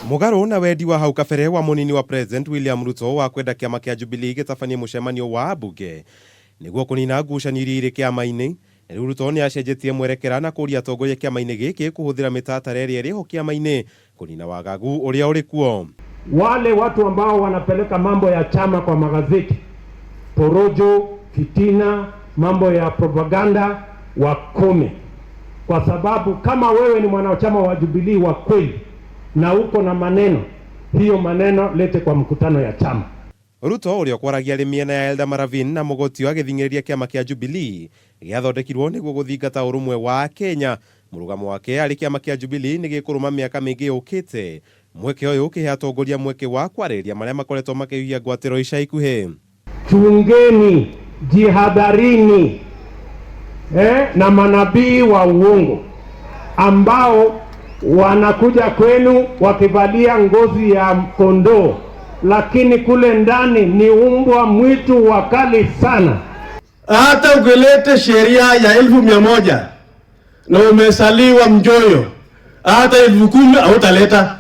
Mũgarũ na wendi wa hau kabere wa mũnini wa President William Ruto wa kwenda kĩama kĩa Jubilee gĩtabanie mũcemanio wa ambunge nĩguo kũnina ngucanio iria irĩ kĩama-inĩ, rĩu Ruto nĩ acenjetie mwerekera na kũria atongoria kĩama-inĩ gĩkĩ kũhũthĩra mĩtaratara ĩrĩa ĩrĩ ho kĩama-inĩ kũnina wagagu ũrĩa ũrĩ kuo. Wale watu ambao wanapeleka mambo ya chama kwa magazeti, porojo, fitina, mambo ya propaganda, wakome, kwa sababu kama wewe ni mwanachama wa Jubilee wa kweli na uko na maneno, hiyo maneno lete kwa mkutano ya chama. Ruto ũrĩa ũkwaragia arĩ mĩena ya Eldama Ravine na Mogotio agĩthing'ĩrĩria kĩama kĩa Jubilee gĩathondekirwo nĩguo gũthingata ũrũmwe wa Kenya. Mũrũgamo wake arĩ kĩama kĩa Jubilee nĩ gĩkũrũma mĩaka mĩingĩ yũkĩte. Mweke ũyũ ũkĩhe atongoria mweke wa kwarĩrĩria marĩa makoretwo makĩhiũhia ngwatĩro ica ikuhĩ. Chungeni, jihadharini na manabii wa uongo ambao wanakuja kwenu wakivalia ngozi ya kondoo, lakini kule ndani ni umbwa mwitu wakali sana. Hata ukilete sheria ya 100,000 na umesaliwa mjoyo, hata 10,000 hautaleta.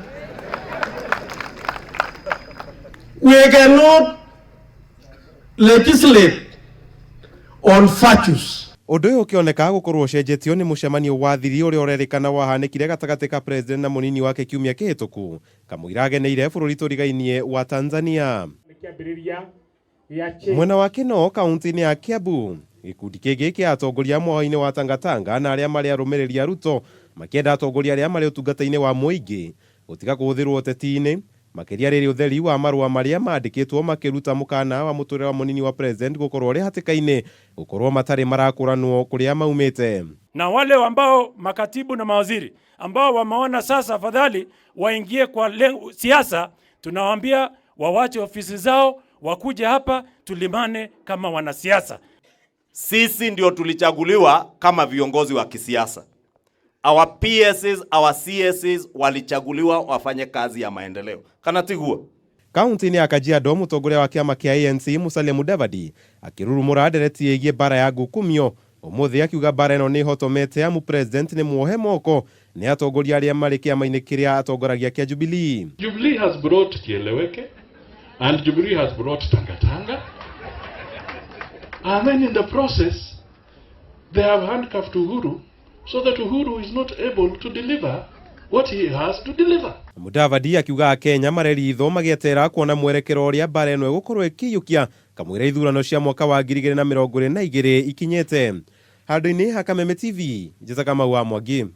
We cannot legislate on virtues. Ũndũ ũyũ ũkĩoneka gũkorwo ũcenjetio nĩ mũcemanio wa thiri ũrĩa ũrerĩkana wahanĩkire gatagatĩ ka president na mũnini wake kiumia kĩhĩtũku kamũira ageneire bũrũri tũrigainie wa Tanzania. Mwena wa Kinoo kaunti-inĩ ya Kiambu, gĩkundi kĩngĩ kĩa atongoria mwaho-inĩ wa Tangatanga na arĩa marĩ arũmĩrĩri a Ruto makĩenda atongoria arĩa marĩ ũtungata-inĩ wa mũingĩ gũtiga kũhũthĩrwo ũteti-inĩ makĩria rĩrĩ ũtheri wa marũa marĩa mandĩkĩtwo makĩruta mũkana wa mũtũrĩre wa mũnini wa president gũkorwo ũrĩ hatĩka-inĩ gũkorwo matarĩ marakũranwo kũrĩa maumĩte. Na wale ambao makatibu na mawaziri ambao wameona sasa afadhali waingie kwa siasa, tunawaambia wawache ofisi zao wakuje hapa tulimane kama wanasiasa. Sisi ndio tulichaguliwa kama viongozi wa kisiasa. Our PSs, our CSs walichaguliwa wafanye kazi ya maendeleo. Kana tiguo? Kaunti-inĩ ya Kajiado, mũtongoria wa kĩama kĩa ANC Musalia Mudavadi akĩrurumũra ndereti ĩgiĩ mbara ya ngukumio ũmũthĩ akiuga mbara ĩno nĩ ĩhotomete amu president nĩ muohe moko nĩ atongoria arĩa marĩ kĩama-inĩ kĩrĩa atongoragia kĩa Jubilee. Jubilee has brought Kieleweke and Jubilee has brought Tangatanga. And then in the process, they have handcuffed Uhuru so that Uhuru is not able to deliver what he has to deliver. Mudavadi akiuga Akenya mareritho magĩetera kuona mwerekero ũrĩa mbara ĩno ĩgũkorwo ĩkĩiyũkia kamũira ithurano cia mwaka wa 2022 ikinyĩte. Handũ-inĩ ha Kameme TV, Njĩta Kamau wa Mwangi.